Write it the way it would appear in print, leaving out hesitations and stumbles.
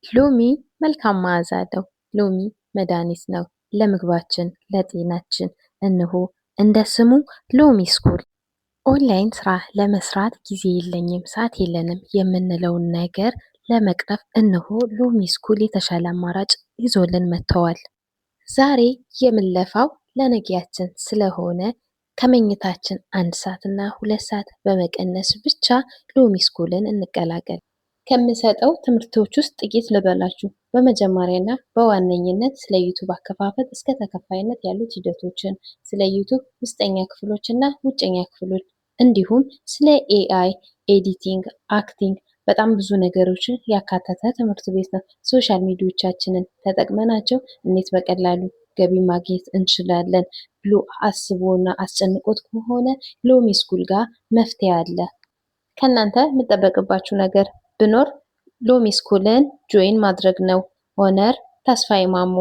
ሎሚ መልካም መዓዛ አለው። ሎሚ መድኃኒት ነው ለምግባችን፣ ለጤናችን። እነሆ እንደ ስሙ ሎሚ ስኩል። ኦንላይን ስራ ለመስራት ጊዜ የለኝም፣ ሰዓት የለንም የምንለውን ነገር ለመቅረፍ እነሆ ሎሚ ስኩል የተሻለ አማራጭ ይዞልን መጥተዋል። ዛሬ የምንለፋው ለነገያችን ስለሆነ ከመኝታችን 1 ሰዓት እና 2 ሰዓት በመቀነስ ብቻ ሎሚ ስኩልን እንቀላቀል። ከምሰጠው ትምህርቶች ውስጥ ጥቂት ልበላችሁ። በመጀመሪያና በዋነኝነት ስለ ዩቱብ አከፋፈት እስከ ተከፋይነት ያሉት ሂደቶችን፣ ስለ ዩቱብ ውስጠኛ ክፍሎች እና ውጨኛ ክፍሎች እንዲሁም ስለ AI፣ editing፣ acting በጣም ብዙ ነገሮችን ያካተተ ትምህርት ቤት ነው። Social ሚዲያዎቻችንን ተጠቅመናቸው እንዴት በቀላሉ ገቢ ማግኘት እንችላለን ብሎ አስቦና አስጨንቆት ከሆነ ሎሚ ስኩል ጋር መፍትሄ አለ። ከእናንተ የሚጠበቅባችሁ ነገር ቢኖር ሎሚ ስኩልን join ማድረግ ነው። Owner ተስፋዬ ማሞ።